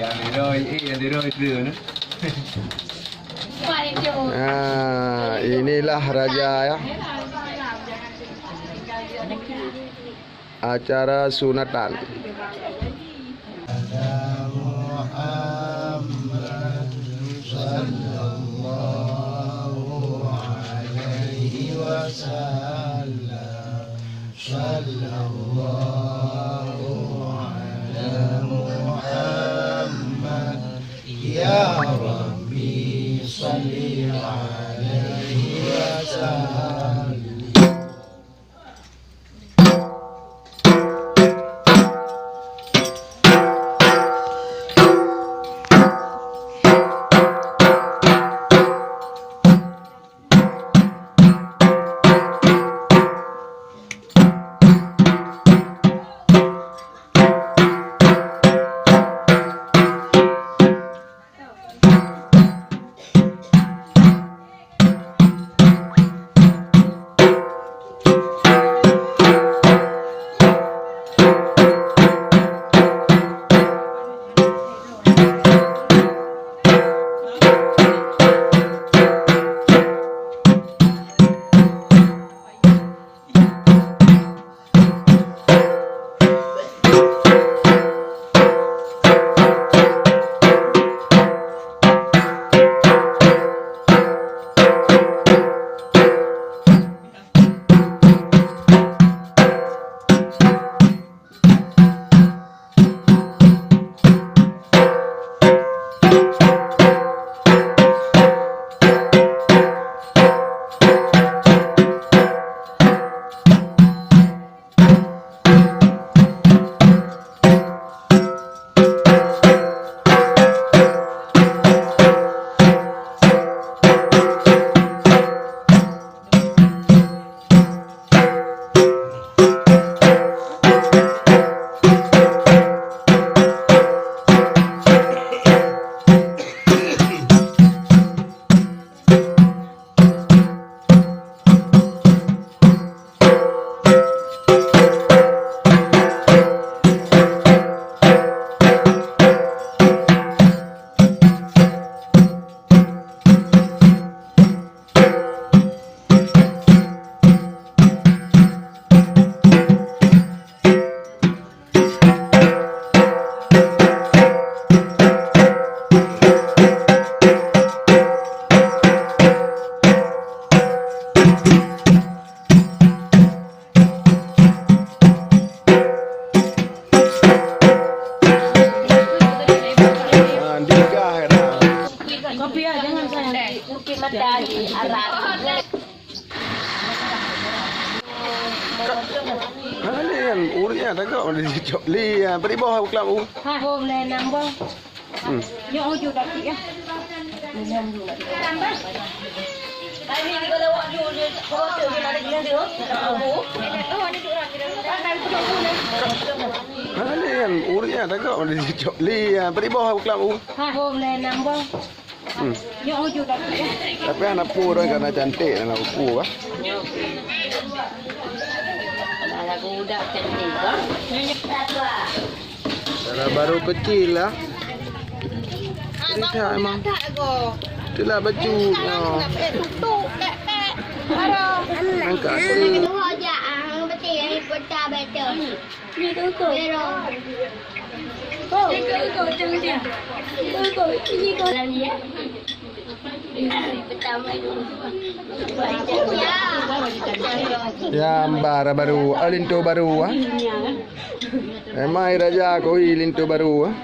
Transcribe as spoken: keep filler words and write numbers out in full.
Yang diroi, eh, yang diroi tu, nah. Ah, inilah raja, ya. Acara sunatan. Muhammad sallallahu alaihi wasallam. Sallallahu ala Muhammad. Ya Rabbi, salli alaihi wasallim. Kopi ah, jangan sayang. Bukit Mata di Arab. Hana lé nyan, ureueng nyan tagak di cok lé nyan. Bri boh buklam u. Ha, boh lé nam boh. Hmm. Nyoe uju dak ya. Hana lé nyan, ureueng nyan tagak di cok lé nyan. Bri boh buklam u. Ha, boh lé nam boh. Hmm. Tapi hana peue dah, karena cantik, hana peue bah. Alah, budak cantik bah. Dara baru kecil lah. Cerita emang. Itulah baju. Angkat tu. Ya, amba baru, oh, linto baru, ah. Emai raja koi linto baru, ah.